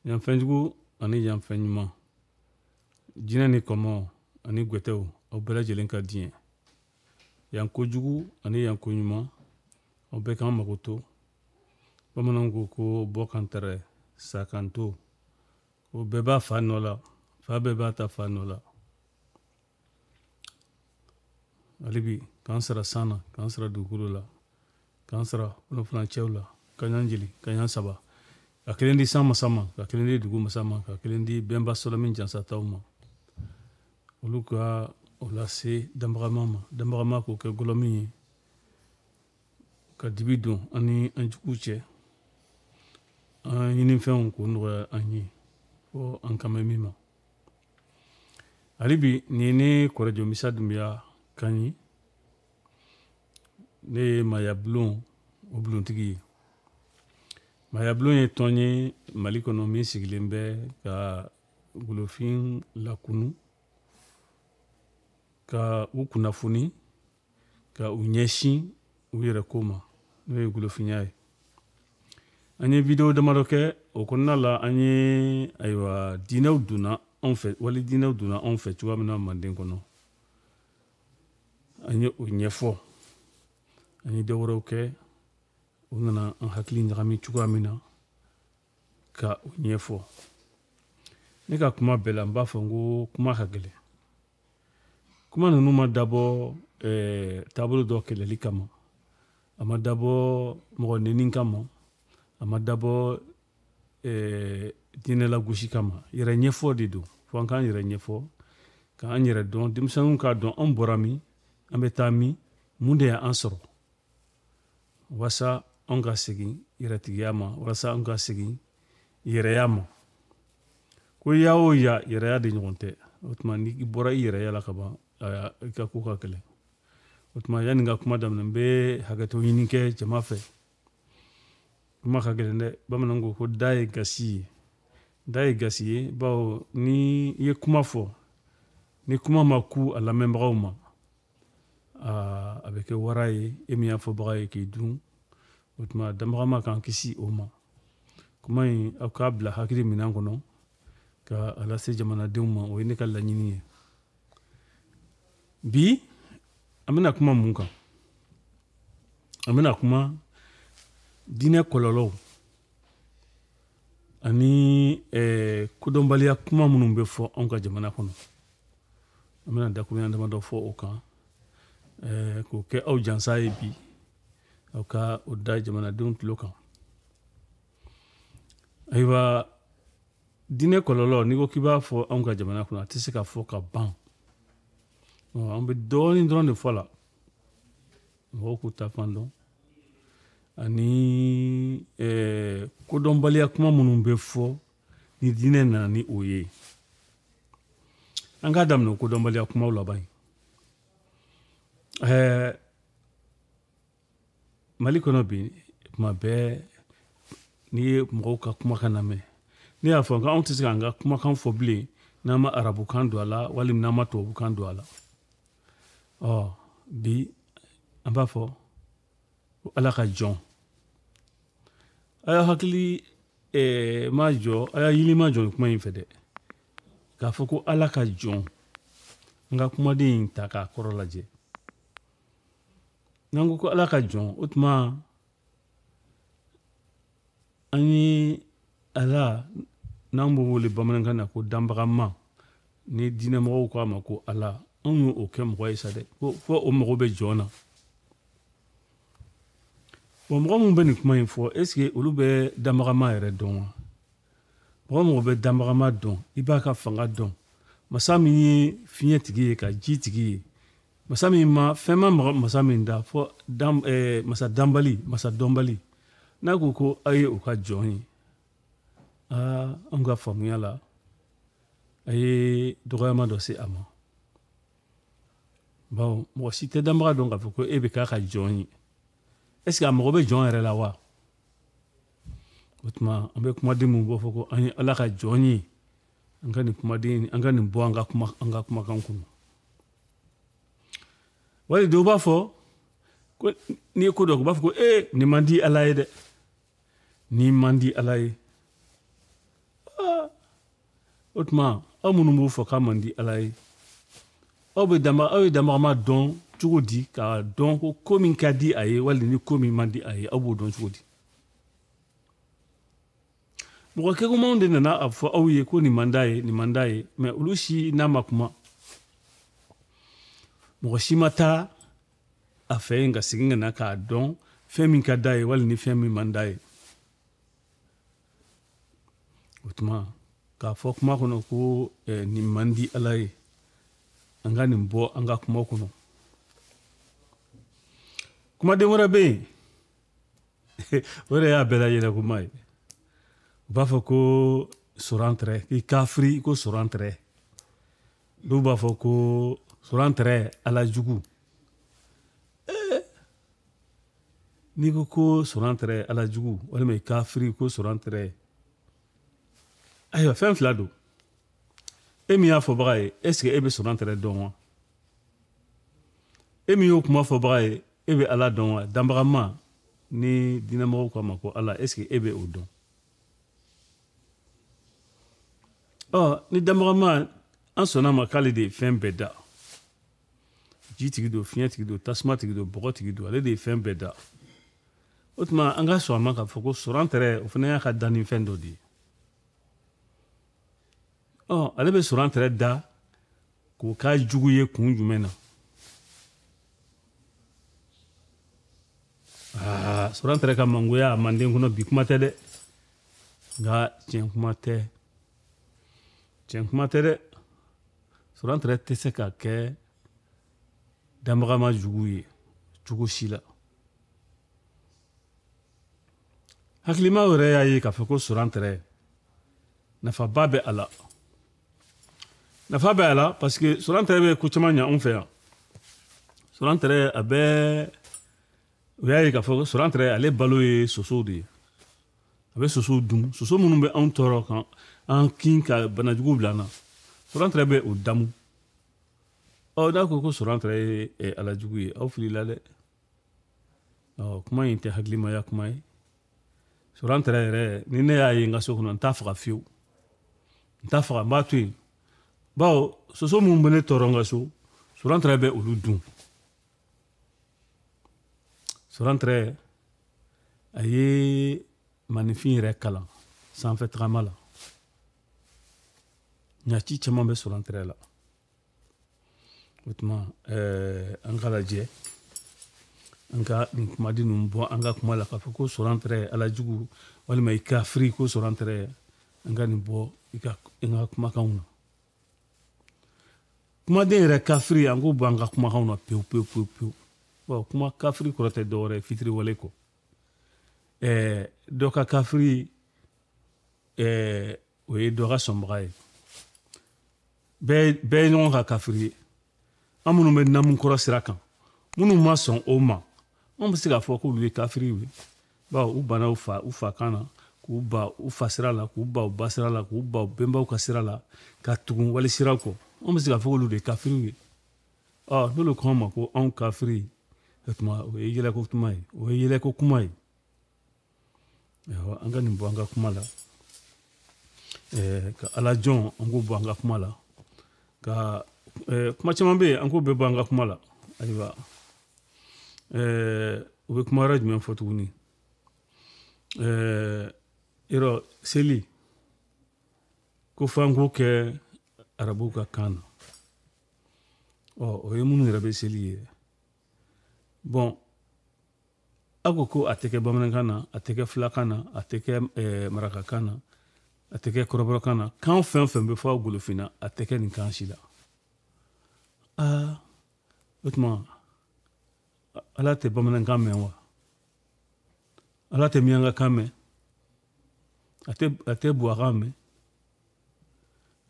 Yanfɛnjugu ani yanfɛn ɲuman, jinɛ ni kɔmɔ ani gwɛtɛw, aw bɛɛ lajɛlen ka diɲɛ. Yan kojugu ani yan ko ɲuman, aw bɛɛ k'an mago to. Bamananw ko ko bɔ kan tɛrɛ, sa kan to. O bɛɛ b'a fa nɔ la, fa bɛɛ b'a ta fa nɔ la. Hali bi k'an sara san na, k'an sara dugukolo la, k'an sara kɔnɔfurancɛw la, ka ɲan jeli, ka ɲan saba, ka kelen di san masa ma, ka kelen di dugu masa ma, ka kelen di bɛnba sɔlɔmin jansataw ma. Olu ka o lase danbagama ma, danbagama k'o kɛ gɔlɔmin ye, ka dibi don an ni an juguw cɛ, an ɲinifɛnw k'o nɔgɔya an ye fo an kan bɛ min ma. Hali bi nin ye ne Kɔrɔjɔ Misa Dunbiya kan ye. Ne ye Maayabulon o bulontigi ye. Maayabulon ye tɔn ye Mali kɔnɔ min sigilen bɛ ka golofin lakunu, ka u kunnafoni, ka u ɲɛsin u yɛrɛ ko ma, n'o ye golofinya ye. An ye video damadɔ kɛ o kɔnɔna la, an ye ayiwa diinɛw donna anw fɛ, wali diinɛw donna anw fɛ cogoya min na Manden kɔnɔ, an ye o ɲɛfɔ. An ye dɔ wɛrɛw kɛ, u nana an hakili ɲagami cogoya min na ka o ɲɛfɔ. Ne ka kuma bɛɛ la, n b'a fɔ n ko kuma ka gɛlɛn. Kuma ninnu ma dabɔ taabolo dɔ kɛlɛli kama, a ma dabɔ mɔgɔ neni kama, a ma dabɔ diinɛ lagosi kama. Yɛrɛ ɲɛfɔ de don, fo an k'an yɛrɛ ɲɛfɔ, k'an yɛrɛ dɔn, denmisɛnninw k'a dɔn anw bɔra min, an bɛ taa min, mun de y'an sɔrɔ, walasa anw ka segin yɛrɛtigiya ma, walasa anw ka segin yɛrɛya ma. Ko ya o ya, yɛrɛya de ɲɔgɔn tɛ. O tuma n'i bɔra i yɛrɛya la ka ban, i ka ko ka gɛlɛn. O tuma yanni n ka kuma daminɛ, n bɛ hakɛto ɲini kɛ jama fɛ. Kuma ka gɛlɛn dɛ. Bamananw ko ko da ye gasi ye. Da ye gasi ye, bawo ni i ye kuma fɔ, ni kuma ma ku a lamɛnbagaw ma, a bɛ kɛ wara ye, e min y'a fɔbaga ye k'i dun. O tuma danbagama k'an kisi o ma. Kuma in, aw k'a bila hakili minɛn kɔnɔ ka a lase jamanadenw ma, o ye ne ka laɲini ye. Bi an bɛna kuma mun kan? An bɛna kuma diinɛ kɔlɔlɔw ani kodɔnbaliya kuma minnu bɛ fɔ anw ka jamana kɔnɔ. An bɛna dakuruɲa damadɔ fɔ o kan, k'o kɛ aw jansa ye bi, aw ka o da jamanadenw tulo kan. Ayiwa, diinɛ kɔlɔlɔ, n'i ko k'i b'a fɔ anw ka jamana kɔnɔ, a tɛ se ka fɔ ka ban. An bɛ dɔɔnin dɔrɔn de fɔ la, mɔgɔw k'u ta fan dɔn, ani kodɔnbaliya kuma minnu bɛ fɔ ni diinɛ nana ni o ye. An k'a daminɛ kodɔnbaliya kumaw laban ye. Mali kɔnɔ bi, tuma bɛɛ n'i ye mɔgɔw ka kumakan lamɛn, ne y'a fɔ anw tɛ se k'an ka kumakan fɔ bilen n'an ma arabukan don a la, walima n'an ma tubabukan don a la. Bi an b'a fɔ ko Ala ka jɔn. A y'a hakili ma jɔ, a y'a yili ma jɔ nin kuma in fɛ dɛ. K'a fɔ ko Ala ka jɔn, an ka kumaden in ta k'a kɔrɔ lajɛ. N'an ko ko Ala ka jɔn, o tuma an ye Ala, n'an b'o wele bamanankan na ko danbagama, ni diinɛmɔgɔw ko a ma ko Ala, anw y'o kɛ mɔgɔ ye sa dɛ, ko fo o mago bɛ jɔn na. Bon, mɔgɔ minnu bɛ nin kuma in fɔ, est ce que olu bɛ danbagama yɛrɛ dɔn wa? Mɔgɔ mɔgɔ bɛ danbagama dɔn, i b'a ka fanga dɔn. Masa min ye fiɲɛ tigi ye ka ji tigi ye, masa min ma fɛn ma maga masa min da fɔ masa danbali, masa dɔnbali, n'a ko ko aw ye o ka jɔn ye, anw ka faamuya la, a ye dɔgɔyama dɔ se a ma. Bawo mɔgɔ si tɛ danbaga dɔn k'a fɔ ko e bɛ k'a ka jɔn ye. Est ce que a mago bɛ jɔn yɛrɛ la wa? O tuma an bɛ kumaden min bɔ fɔ ko an ye Ala ka jɔn ye, an ka nin kumaden, an ka nin bɔ an ka kumakan kɔnɔ. Wali dɔw b'a fɔ ko n'i ye ko dɔ kɛ, u b'a fɔ ko nin man di Ala ye dɛ, nin man di Ala ye. O tuma aw minnu b'o fɔ k'a man di Ala ye, aw bɛ dama aw ye danbagama dɔn cogo di k'a dɔn ko ko min ka di a ye wali ni ko min man di a ye, aw b'o dɔn cogo di? Mɔgɔ kɛkumanw de nana a fɔ aw ye ko nin man d'a ye, nin man d'a ye, mɛ olu si n'a ma kuma, mɔgɔ si ma taa a fɛ yen ka segin ka na k'a dɔn fɛn min ka d'a ye wali ni fɛn min man d'a ye. O tuma k'a fɔ kuma kɔnɔ ko nin man di Ala ye, an ka nin bɔ an ka kuma kɔnɔ. Kumaden wɛrɛ bɛ yen, o de y'a bɛɛ lajɛlen kuma ye. U b'a fɔ ko sorantrɛ, k'i kafiri ko sorantrɛ. Dɔw b'a fɔ ko sorantrɛ Ala jugu. N'i ko ko sorantrɛ Ala jugu walima i kafiri ko sorantrɛ, ayiwa fɛn fila don. E min y'a fɔbaga ye, est ce que e bɛ sorantrɛ dɔn wa? E min y'o kuma fɔbaga ye, e bɛ Ala dɔn wa? Danbagama ni diinɛmɔgɔw k'a ma ko Ala, est ce que e bɛ o dɔn? Ɔ ni danbagama an sɔnna ma k'ale de ye fɛn bɛɛ da, ji tigi don, fiɲɛ tigi don, tasuma tigi don, bɔgɔ tigi don, ale de ye fɛn bɛɛ da. O tuma an ka sɔn a ma k'a fɔ ko sorantrɛ o fana y'a ka danni fɛn dɔ de ye. Ɔ ale bɛ sorantrɛ da k'o k'a jugu ye kun jumɛn na? Aa sorantrɛ ka mangoya a manden kɔnɔ bi kuma tɛ dɛ, nka tiɲɛ kuma tɛ, tiɲɛ kuma tɛ dɛ. Sorantrɛ tɛ se ka kɛ danbagama jugu ye cogo si la. Hakilimaw yɛrɛ y'a ye k'a fɔ ko sorantrɛ nafaba bɛ a la. Nafa bɛ a la parce que sorantrɛ bɛ ko caman ɲɛ anw fɛ yan. Sorantrɛ a bɛ, u y'a ye k'a fɔ ko sorantrɛ ale balo ye sosow de ye. A bɛ sosow dun, soso minnu bɛ anw tɔɔrɔ kan an kin ka banajugu bila an na, sorantrɛ bɛ o damu. Ɔ n'a ko ko sorantrɛ ye Ala jugu ye, aw filila dɛ. Ɔ kuma in tɛ hakilimaya kuma ye. Sorantrɛ yɛrɛ ni ne y'a ye n ka so kɔnɔ, n t'a faga fiyewu, n t'a faga, n b'a to yen. Bawo soso minnu bɛ ne tɔɔrɔ n ka so, sorantrɛ bɛ olu dun. Sorantrɛ a ye maninfin yɛrɛ kalan sanfɛ tagama la. Ɲaci caman bɛ sorantrɛ la. O tuma an ka lajɛ an ka nin kumaden ninnu bɔ an ka kuma la k'a fɔ ko sorantrɛ Ala jugu walima i kafiri ko sorantrɛ, an ka nin bɔ i ka an ka kumakanw na. Kumaden yɛrɛ kafiri an k'o bɔ an ka kumakanw na pewu pewu pewu pewu. Bon kuma kafiri kɔrɔ tɛ dɔwɛrɛ ye fitiriwale kɔ. Dɔ ka kafiri o ye dɔ ka sɔnbaga ye. Bɛɛ ye ɲɔgɔn ka kafiri ye. An minnu bɛ namu kɔrɔ sira kan, minnu ma sɔn o ma, an bɛ se k'a fɔ k'olu ye kafiriw ye. Bawo u banna u fa kan na, k'u ba u fa sira la, k'u ba u ba sira la, k'u ba u bɛnbaw ka sira la, ka tugun wali sira kɔ. An bɛ se k'a fɔ k'olu de ye kafiriw ye. Ɔ n'olu ko an ma ko anw kafiri, o tuma o ye yɛlɛko kuma ye, o ye yɛlɛko kuma ye. Ayiwa an ka nin bɔ an ka kuma la. Ka Ala jɔn an k'o bɔ an ka kuma la. Ka kuma caman bɛ yen an k'o bɛɛ bɔ an ka kuma la. Ayiwa u bɛ kuma wɛrɛ jumɛn fɔ tuguni? Yɔrɔ seli ko f'an k'o kɛ arabuw ka kan na. Ɔ o ye minnu yɛrɛ bɛ seli ye. Bɔn aw ko ko a tɛ kɛ bamanankan na, a tɛ kɛ filakan na, a tɛ kɛ marakakan na, a tɛ kɛ kɔrɔbɔrɔkan na. Kan fɛn fɛn bɛ fɔ aw golofinna, a tɛ kɛ nin kan si la. Aa o tuma Ala tɛ bamanankan mɛn wa? Ala tɛ miyankakan mɛn? A tɛ buwakan mɛn?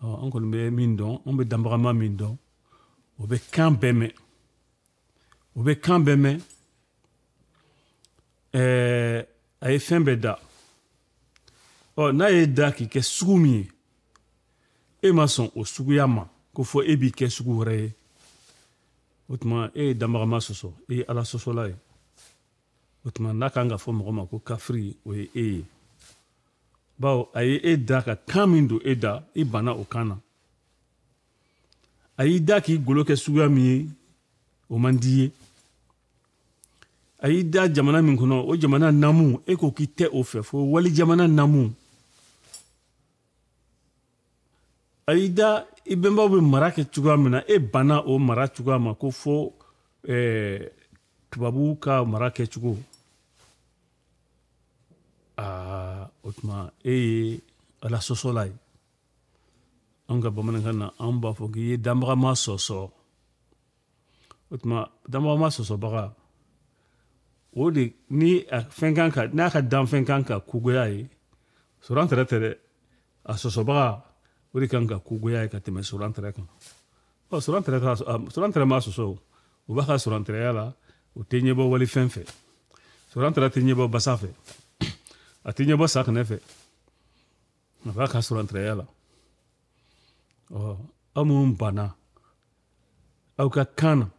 Ɔ an kɔni bɛ min dɔn, an bɛ danbagama min dɔn, o bɛ kan bɛɛ mɛn. O bɛ kan bɛɛ mɛn. A ye fɛn bɛɛ da. Ɔ n'a ye da k'i kɛ sugu min ye, e ma sɔn o suguya ma, ko fɔ e b'i kɛ sugu wɛrɛ ye. O tuma e ye danbagama sɔsɔ, e ye Ala sɔsɔla ye. O tuma n'a kan ka fɔ mɔgɔ ma ko kafiri, o ye e ye. Bawo a ye e da ka kan min don e da, i banna o kan na. A y'i da k'i golo kɛ suguya min ye, o man di ye. A y'i da jamana min kɔnɔ, o jamana namu, e ko k'i tɛ o fɛ, fo wali jamana namu. A y'i da i bɛnbaw bɛ mara kɛ cogoya min na, e banna o mara cogoya ma, ko fo tubabuw ka mara kɛcogo. Aa, o tuma e ye Ala sɔsɔla ye. Anw ka bamanankan na, anw b'a fɔ k'i ye danbagama sɔsɔ. O tuma danbagama sɔsɔbaga, o de ni a fɛn kan ka, n'a ka danfɛn kan ka kogoya ye, sɔrɔ tɛrɛ tɛ dɛ, a sɔsɔbaga o de kan ka kogoya ye ka tɛmɛ sɔrɔ tɛrɛ kan. Ɔ, sɔrɔ tɛrɛ ma sɔsɔ, o b'a ka sɔrɔ tɛrɛya la, o tɛ ɲɛbɔ walifɛn fɛ. Sɔrɔ tɛrɛ tɛ ɲɛbɔ basa fɛ, a tɛ ɲɛbɔ sakinɛ fɛ, a b'a ka sɔrɔ tɛrɛya la. Ɔ, aw minnu banna aw ka kan na,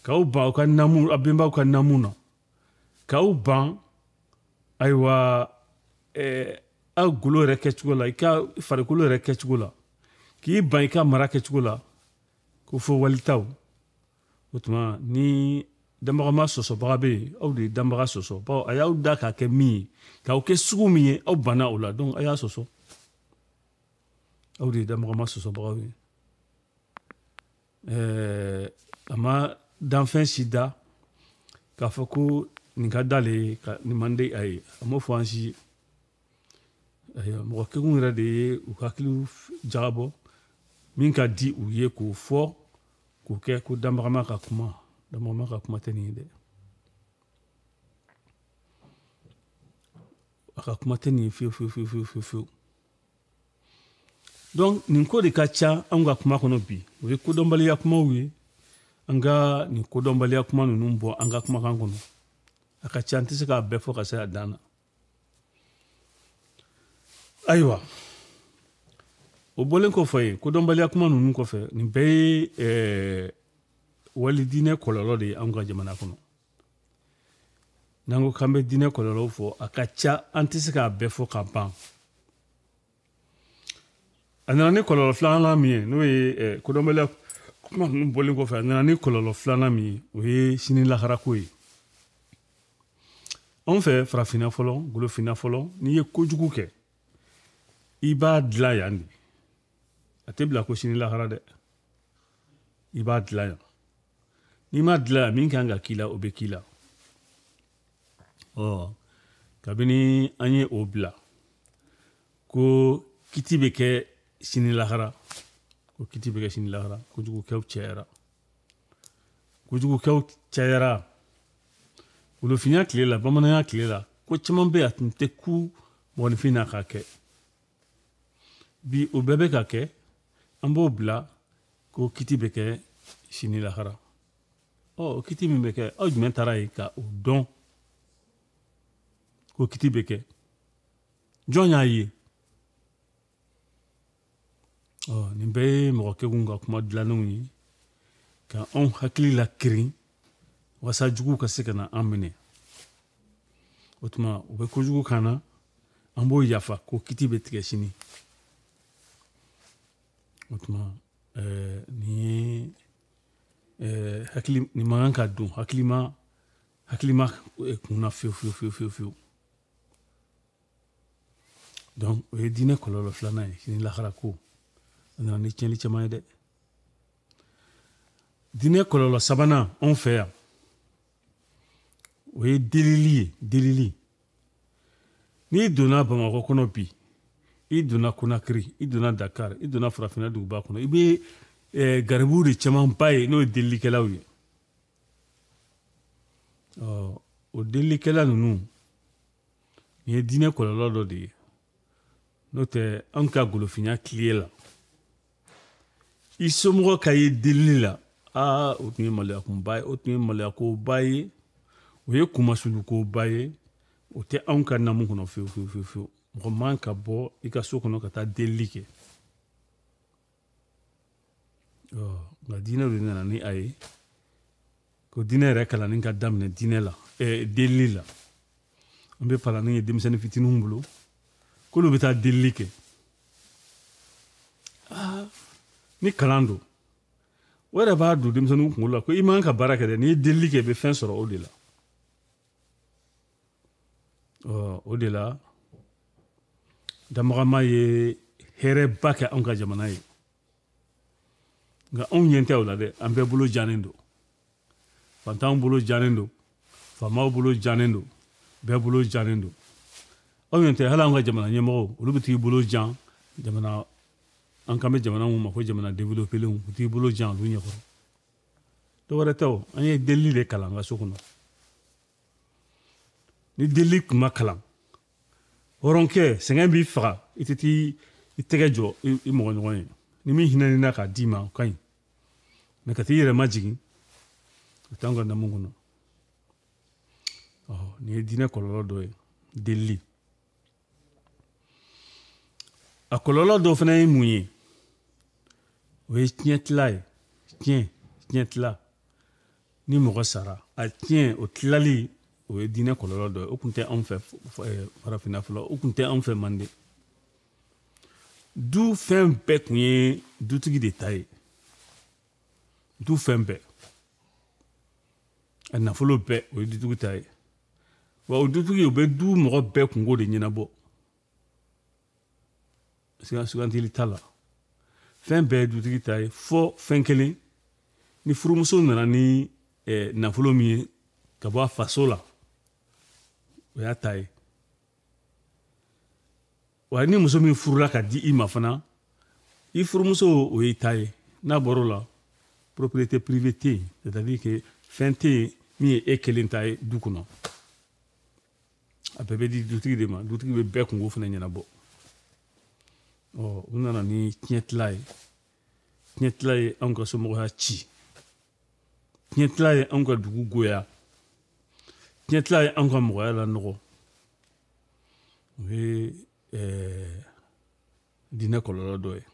k'aw ban aw ka namu, aw bɛnbaw ka namu na, k'aw ban ayiwa aw golo yɛrɛ kɛcogo la, i ka farikolo yɛrɛ kɛcogo la, k'i ban i ka mara kɛcogo la, ko fo walitaw. O tuma ni danbagama sɔsɔbaga bɛ yen, aw de ye danbaga sɔsɔ, bawo a y'aw da k'a kɛ min ye, k'aw kɛ sugu min ye, aw banna o la, donc a y'a sɔsɔ. Aw de ye danbagama sɔsɔbagaw ye. A ma danfɛn si da k'a fɔ ko nin ka d'ale ye, ka nin man di a ye, a m'o fɔ an si ye. Ayiwa, mɔgɔ kegun yɛrɛ de ye u hakiliw jagabɔ min ka di u ye k'o fɔ, k'o kɛ ko danbagama ka kuma. Danbagama ka kuma tɛ nin ye dɛ, a ka kuma tɛ nin ye fiyewu fiyewu fiyewu fiyewu fiyewu. Donc nin ko de ka ca anw ka kuma kɔnɔ bi, o ye kodɔnbaliya kumaw ye. An ka nin kodɔnbaliya kuma ninnu bɔ an ka kumakan kɔnɔ, a ka ca, an tɛ se k'a bɛɛ fɔ ka se a dan na. Ayiwa, o bɔlen kɔfɛ yen, kodɔnbaliya kuma ninnu kɔfɛ, nin bɛɛ ye wali diinɛ kɔlɔlɔ de ye anw ka jamana kɔnɔ. N'an ko k'an bɛ diinɛ kɔlɔlɔw fɔ, a ka ca, an tɛ se k'a bɛɛ fɔ ka ban. A nana ni kɔlɔlɔ filanan min ye, n'o ye kodɔnbaliya kuma ninnu bɔlen kɔfɛ, a nana ni kɔlɔlɔ filanan min ye, o ye sini laharako ye. Anw fɛ farafinna fɔlɔ, golofinna fɔlɔ, n'i ye kojugu kɛ, i b'a dilan yan de, a tɛ bila ko sini lahara dɛ, i b'a dilan yan. N'i ma dilan yan, min kan ka k'i la, o bɛ k'i la. Ɔ, kabini an ye o bila ko kiti bɛ kɛ sini lahara, ko kiti bɛ kɛ sini lahara, kojugukɛw cayara, kojugukɛw cayara. Wolofinya tile la, bamananya tile la, ko caman bɛ yen a tun tɛ ku mɔgɔninfin na k'a kɛ. Bi o bɛɛ bɛ ka kɛ, an b'o bila ko kiti bɛ kɛ sini lahara. Ɔ, o kiti min bɛ kɛ, aw jumɛn taara yen ka o dɔn ko kiti bɛ kɛ? Jɔn y'a ye? Ɔ, nin bɛɛ ye mɔgɔ kegun ka kuma dilannenw ye ka anw hakili la kirin, walasa juguw ka se ka na an minɛ. O tuma u bɛ kojugu kan na, an b'o yafa ko kiti bɛ tigɛ sini. O tuma nin ye hakili, nin man kan ka don hakilima kun na fiyewu fiyewu fiyewu fiyewu fiyewu. Donc o ye diinɛ kɔlɔlɔ filanan ye, sini lahara ko. A nana ni tiɲɛni caman ye dɛ. Diinɛ kɔlɔlɔ sabanan anw fɛ yan, o ye delili ye. Delili, n'i donna Bamakɔ kɔnɔ bi, i donna Conakry, i donna Dakar, i donna farafinna duguba kɔnɔ, i bɛ garibuw de camanba ye, n'o ye delilikɛlaw ye. Ɔ, o delilikɛla ninnu, nin ye diinɛ kɔlɔlɔ dɔ de ye. N'o tɛ, anw ka golofinya tile la, i somɔgɔ ka ye delili la, aa, o tun ye maloyakunba ye, o tun ye maloyakoba ye, o ye kunmasulukoba ye, o tɛ anw ka namu kɔnɔ fiyewu fiyewu fiyewu fiyewu. Mɔgɔ man ka bɔ i ka so kɔnɔ ka taa delili kɛ. Ɔ, nka diinɛ de nana ni a ye, ko diinɛ yɛrɛ kalanni ka daminɛ diinɛ la, delili la. An bɛ palanni ye denmisɛnnin fitininw bolo, K'olu bɛ taa delili kɛ. Aa, ni kalan don, o yɛrɛ b'a don denmisɛnninw kunkolo la ko i man ka baara kɛ dɛ, n'i ye delili kɛ i bɛ fɛn sɔrɔ o de la. Ɔ, o de la Damagama ye hɛrɛba kɛ anw ka jamana ye. Nka anw ɲɛ tɛ o la dɛ, an bɛɛ bolo jannen don. Fantanw bolo jannen don, faamaw bolo jannen don, bɛɛ bolo jannen don. Aw ɲɛ tɛ hali anw ka jamana ɲɛmɔgɔw, olu bɛ t'i bolo jan jamana, an kan bɛ jamana mun ma ko jamana développelenw, u t'i bolo jan olu ɲɛkɔrɔ. Dɔwɛrɛ tɛ o, an ye delili de kalan an ka so kɔnɔ. Ni delili tun ma kalan, hɔrɔnkɛ sɛgɛn b'i faga, i tɛ t'i tɛgɛ jɔ i mɔgɔ ɲɔgɔn ye. Ni min hinɛ n'i k'a d'i ma, o ka ɲi. Mɛ ka t'i yɛrɛ majigin, o t'anw ka namu kɔnɔ. Ɔ, nin ye diinɛ kɔlɔlɔ dɔ ye, delili. A kɔlɔlɔ dɔ fana ye mun ye? O ye tiɲɛ tila ye. Tiɲɛ tila. Ni mɔgɔ sara, a tiɲɛ o tilali, o ye diinɛ kɔlɔlɔ dɔ ye. O tun tɛ anw fɛ farafinna fɔlɔ, o tun tɛ anw fɛ Manden. Du fɛn bɛɛ tun ye dutigi de ta ye. Du fɛn bɛɛ, a nafolo bɛɛ, o ye dutigi ta ye. Wa o dutigi, o bɛ du mɔgɔ bɛɛ kungo de ɲɛnabɔ. Sugantili t'a la. Fɛn bɛɛ ye dutigi ta ye, fɔ fɛn kelen. Ni furumuso nana ni nafolo min ye ka bɔ a faso la, o y'a ta ye. Wa ni muso min furula ka di i ma fana, i furumuso, o y'i ta ye. N'a bɔr'o la, propriété privée tɛ yen, c'est-à-dire que fɛn tɛ yen min ye e kelen ta ye du kɔnɔ. A bɛɛ bɛ di dutigi de ma. Dutigi bɛ bɛɛ kungo fana ɲɛnabɔ. Ɔ, u nana ni tiɲɛ tila ye. Tiɲɛ tila ye anw ka somɔgɔya ci. Tiɲɛ tila ye anw ka dugu goya. Tiɲɛ tila ye anw ka mɔgɔya lanɔgɔ. O ye diinɛ kɔlɔlɔ dɔ ye.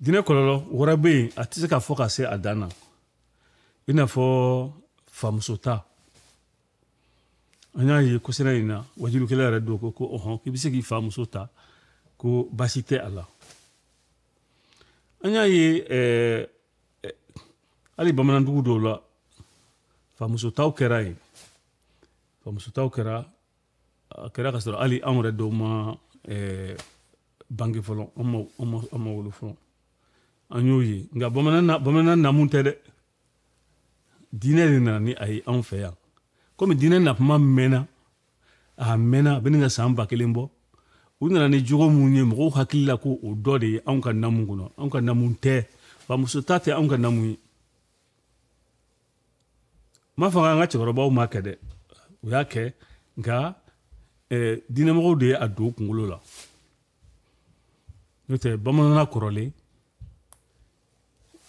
Diinɛ kɔlɔlɔ wɛrɛ bɛ yen, a tɛ se ka fɔ ka se a dan na, i n'a fɔ famuso ta. An y'a ye kosɛbɛ in na, wajulukɛla yɛrɛ dɔw ko ko ɔhɔn, k'i bɛ se k'i fa muso ta, ko baasi tɛ a la. An y'a ye hali bamanandugu dɔw la, famusotaw kɛra yen. Famusotaw kɛra, a kɛra ka sɔrɔ hali anw yɛrɛ dɔw ma bange fɔlɔ, an ma wolo fɔlɔ, an y'o ye. Nka bamanan namu tɛ dɛ, diinɛ de nana ni a ye anw fɛ yan. Komi diinɛ nakuma mɛnna, a mɛnna, a bɛ nin ka san 1000 bɔ. U nana ni jogo mun ye mɔgɔw hakili la ko o dɔ de ye anw ka namu kɔnɔ. Anw ka namu tɛ, famuso ta tɛ anw ka namu ye. N m'a fɔ k'an ka cɛkɔrɔbaw ma kɛ dɛ, u y'a kɛ, nka diinɛmɔgɔw de ye a don u kunkolo la. N'o tɛ, bamananna kɔrɔlen,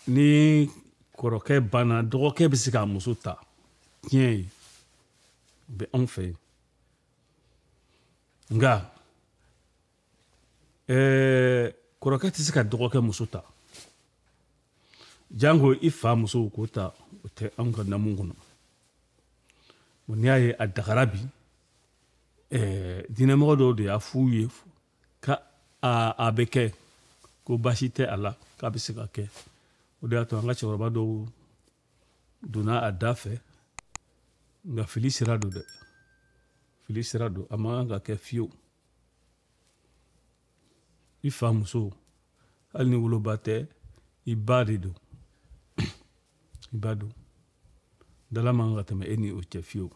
ni kɔrɔkɛ banna, dɔgɔkɛ bɛ se k'a muso ta. Tiɲɛ ye, o bɛ anw fɛ yen. Nka kɔrɔkɛ tɛ se ka dɔgɔkɛ muso ta, janko i fa muso k'o ta, o tɛ anw ka namu kɔnɔ. N'i y'a ye a dagara bi, diinɛmɔgɔ dɔw de y'a f'u ye ka a bɛ kɛ, ko baasi tɛ a la, k'a bɛ se ka kɛ. O de y'a to an ka cɛkɔrɔba dɔw donna a da fɛ. Nka fili sira don dɛ, fili sira don, a man kan ka kɛ fiyewu. I fa muso, hali ni woloba tɛ, i ba de don, i ba don. Dala man kan ka tɛmɛ e ni o cɛ fiyewu.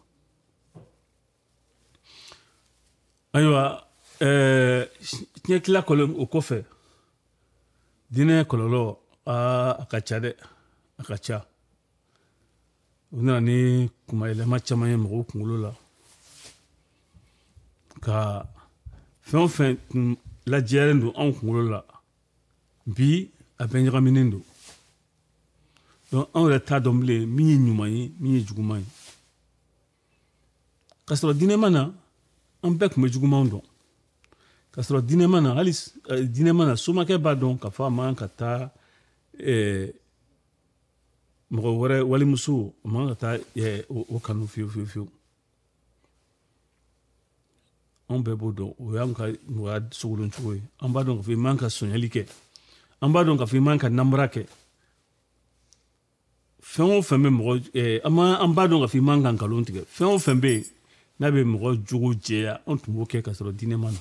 Ayiwa, tiɲɛ tila kɔlɔn o kɔfɛ, diinɛ kɔlɔlɔ, aa, a ka ca dɛ, a ka ca. U nana ni kumayɛlɛma caman ye mɔgɔw kunkolo la, ka fɛn o fɛn tun lajɛlen don anw kunkolo la, bi a bɛɛ ɲagaminen don. Donc anw yɛrɛ t'a dɔn bilen min ye ɲuman ye, min ye juguman ye. K'a sɔrɔ diinɛ ma na, an bɛɛ tun bɛ jugumanw dɔn. K'a sɔrɔ diinɛ ma na, hali diinɛ ma na, somakɛ b'a dɔn k'a fɔ a man kan ka taa mɔgɔ wɛrɛ walimuso, a man kan ka taa o kanu fiyewu fiyewu fiyewu. Anw bɛɛ b'o dɔn, o y'an ka mɔgɔya sogolon cogo ye. An b'a dɔn k'a fɔ i man ka sonyali kɛ, an b'a dɔn k'a fɔ i man ka namara kɛ. Fɛn o fɛn bɛ mɔgɔ, an b'a dɔn k'a fɔ i man ka nkalon tigɛ. Fɛn o fɛn bɛ yen n'a bɛ mɔgɔ jogo jɛya, anw tun b'o kɛ ka sɔrɔ diinɛ ma na.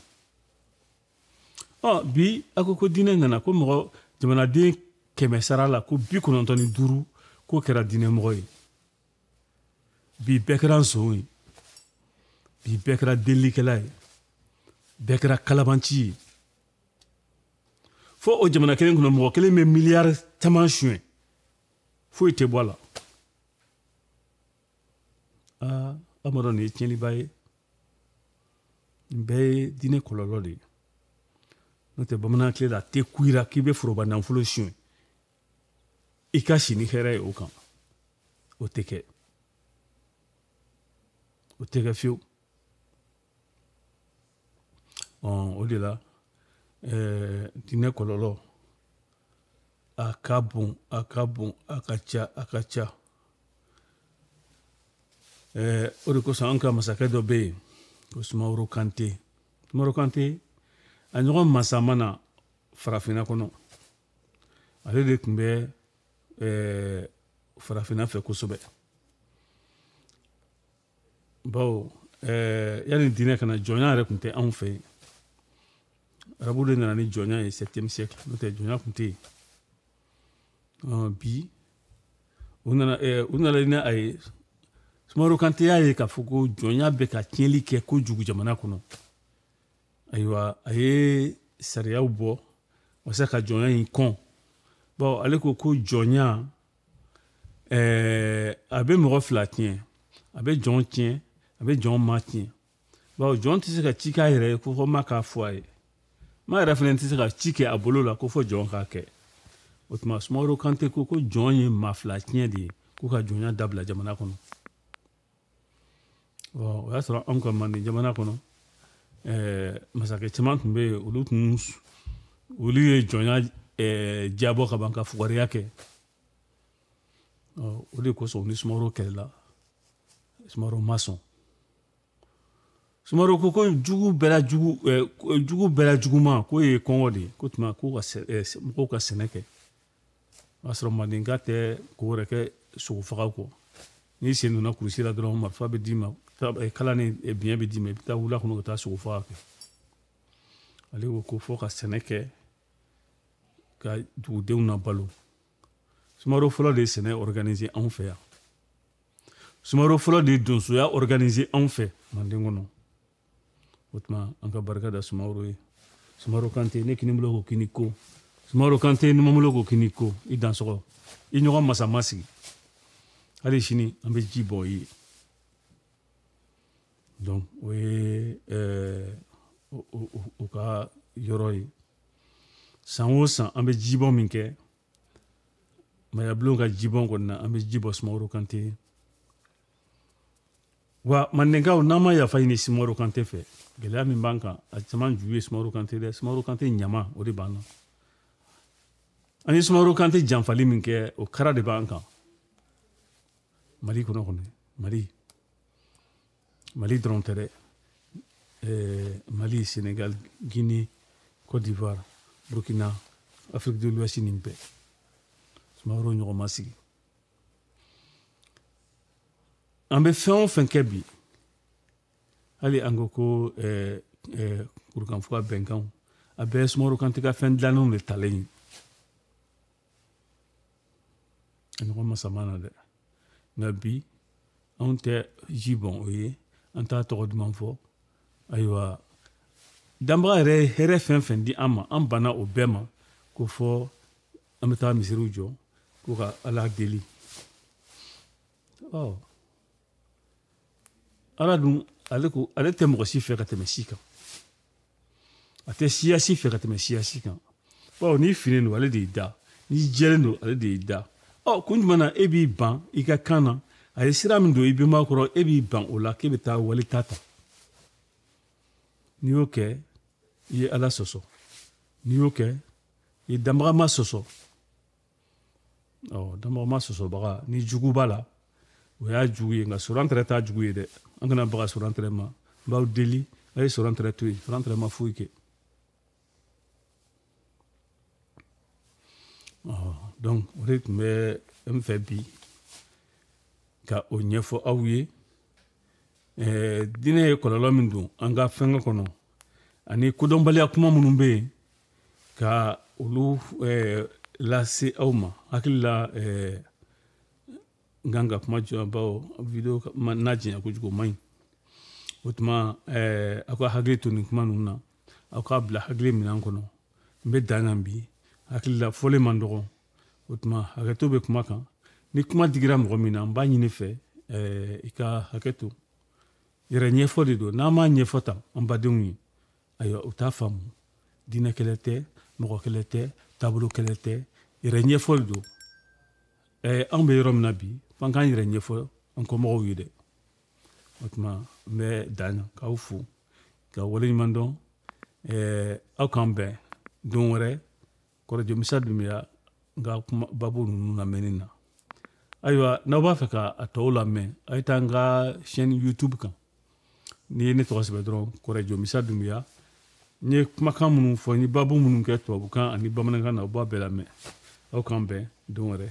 Ɔ bi a ko ko diinɛ nana, ko mɔgɔ jamanaden 100 sara la, ko 95 k'o kɛra diinɛmɔgɔ ye. Bi bɛɛ kɛra nson ye, bi bɛɛ kɛra delilikɛla ye, bɛɛ kɛra kalabanci ye. Fo o jamana kelen kɔnɔ mɔgɔ kelen bɛ miliyari caman suɲɛ, foyi tɛ bɔ a la. Aa, aw m'a dɔn nin ye tiɲɛniba ye. Nin bɛɛ ye diinɛ kɔlɔlɔ de ye. N'o tɛ bamanan tile la, a tɛ ku i la k'i bɛ foroba nafolo suɲɛ i ka si ni hɛrɛ ye o kan. O tɛ kɛ, o tɛ kɛ fiyewu. O de la diinɛ kɔlɔlɔ a ka bon, a ka bon, a ka ca, a ka ca. O de kosɔn an ka masakɛ dɔ bɛ yen ko Sumaworo Kante. Sumaworo Kante a ɲɔgɔn masa ma na farafinna kɔnɔ. Ale de tun bɛ farafinna fɛ kosɛbɛ. Bawo yanni diinɛ ka na, jɔnya yɛrɛ tun tɛ anw fɛ yen. Arabu de nana ni jɔnya ye 7e siècle, n'o tɛ jɔnya tun tɛ yen. Bi u nana ni a ye. Sumaworo Kante y'a ye k'a fɔ ko jɔnya bɛ ka tiɲɛli kɛ kojugu jamana kɔnɔ. Ayiwa, a ye sariyaw bɔ walasa ka jɔnya in kɔn. Bawo ale ko ko jɔnya a bɛ mɔgɔ fila tiɲɛ, a bɛ jɔn tiɲɛ, a bɛ jɔn ma tiɲɛ. Bawo jɔn tɛ se ka ci k'a yɛrɛ ye ko fɔ ma k'a fɔ a ye. Ma yɛrɛ fana tɛ se ka ci kɛ a bolo la ko fɔ jɔn k'a kɛ. O tuma Sumaworo Kante ko ko jɔn ye maa fila tiɲɛ de ye, k'u ka jɔnya dabila jamana kɔnɔ. O y'a sɔrɔ anw ka Manden jamana kɔnɔ, masakɛ caman tun bɛ yen, olu ye jɔnya jabɔ ka ban ka fugariya kɛ. O de kosɔn ni Sumaworo kɛlɛla, Sumaworo ma sɔn. Sumaworo ko ko jugu bɛɛ la juguman k'o ye kɔngɔ de ye, ko tuma ko ka mɔgɔw ka sɛnɛ kɛ. O y'a sɔrɔ Mandenka tɛ ko wɛrɛ kɛ sogofaga kɔ. N'i sen donna kurusi la dɔrɔn, marifa bɛ d'i ma, kala ni biɲɛ bɛ d'i ma, i bɛ taa wula kɔnɔ ka taa sogofaga kɛ. Ale ko ko fo ka sɛnɛ kɛ ka dugudenw nabalo. Sumaworo fɔlɔ de ye sɛnɛ organiser anw fɛ yan. Sumaworo fɔlɔ de ye donsoya organiser anw fɛ Manden kɔnɔ. O tuma an ka barika da Sumaworo ye. Sumaworo Kante, ne kini bolo ko k'i ni ko. Sumaworo Kante, numan bolo ko k'i ni ko. I dansɔgɔ, i ɲɔgɔn masa ma sigi. Hali sini an bɛ ji bɔ i ye. Donc o ye o ka yɔrɔ ye. San o san an bɛ jibɔ min kɛ, Mayabulon ka jibɔn kɔni na, an bɛ ji bɔ Sumaworo Kante ye. Wa Mandenkaw, n'an ma yafa ɲini Sumaworo Kante fɛ, gɛlɛya min b'an kan, a caman ju ye Sumaworo Kante dɛ. Sumaworo Kante ɲama, o de b'an na. An ye Sumaworo Kante janfali min kɛ, o kara de b'an kan Mali kɔnɔ kɔni. Mali dɔrɔn tɛ dɛ. Mali, Sénégal, Guinée, Côte d'Ivoire, Burkina, Afrique de l'Ouest, nin bɛɛ Sumaworo ɲɔgɔn ma sigi. An bɛ fɛn o fɛn kɛ bi, hali an ko ko kurukanfuga bɛnkanw, a bɛɛ ye Sumaworo Kante ka fɛn dilannenw de talen ye. A ɲɔgɔn ma sama na dɛ. Nka bi anw tɛ ji bɔn o ye, an t'a tɔgɔ duman fɔ. Ayiwa, danbaga yɛrɛ ye hɛrɛ fɛn fɛn di an ma, an banna o bɛɛ ma, ko fɔ an bɛ taa misiriw jɔ ko ka Ala deli. Ɔ Ala dun, ale ko ale tɛ mɔgɔ si fɛ ka tɛmɛ si kan, a tɛ siya si fɛ ka tɛmɛ siya si kan. Bawo n'i finnen don, ale de y'i da, n'i jɛlen don, ale de y'i da. Ɔ kun jumɛn na e b'i ban i ka kan na? A ye sira min don i bɛnba kɔrɔ, e b'i ban o la k'e bɛ taa wali ta ta. N'i y'o kɛ, i ye Ala sɔsɔ. N'i y'o kɛ, i ye danbagama sɔsɔ. Ɔ danbagama sɔsɔbaga, ni jugu b'a la, o y'a jugu ye. Nka Soran tɛrɛ t'a jugu ye dɛ. An kana baga Soran tɛrɛ ma. N b'aw deli, A ye sɔrɔ tɛrɛ to yen, sɔrɔ tɛrɛ ma foyi kɛ. Donc o de tun bɛ n fɛ bi ka o ɲɛfɔ aw ye. Diinɛ ye kɔlɔlɔ min don an ka fɛnkɛ kɔnɔ ani kodɔnbaliya kuma minnu bɛ yen ka olu lase aw ma. Hakili la n kan ka kuma jɔ bawo video n'a janya kojugu o man ɲi. O tuma aw ka hakili to nin kuma ninnu na, aw k'a bila hakili minɛn kɔnɔ. N bɛ dan yan bi, hakili la fɔlen man dɔgɔ. O tuma hakɛto bɛ kuma kan. Ni kuma digira mɔgɔ min na, n b'a ɲini fɛ i ka hakɛ to. Yɛrɛ ɲɛfɔ de don, n'an m'a ɲɛfɔ tan an badenw ye, ayiwa u t'a faamu. Diinɛ kɛlɛ tɛ, mɔgɔ kɛlɛ tɛ, taabolo kɛlɛ tɛ, yɛrɛ ɲɛfɔ de don. Anw bɛ yɔrɔ min na bi, f'an k'an yɛrɛ ɲɛfɔ an kɔmɔgɔw ye dɛ. O tuma n bɛ dan yan k'aw fo ka waleɲuman dɔn. Aw k'an bɛn don wɛrɛ Kɔrɔjɔ Misa Dunbiya n ka kuma babu ninnu lamɛnni na. Ayiwa n'aw b'a fɛ ka a tɔw lamɛn, a ye taa n ka chaîne YouTube kan. N'i ye ne tɔgɔ sɛbɛn dɔrɔn Kɔrɔjɔ Misa Dunbiya, n ye kumakan minnu fɔ, n ye babu minnu kɛ tubabukan ani bamanankan na, aw b'a bɛɛ lamɛn. Aw k'an bɛn don wɛrɛ.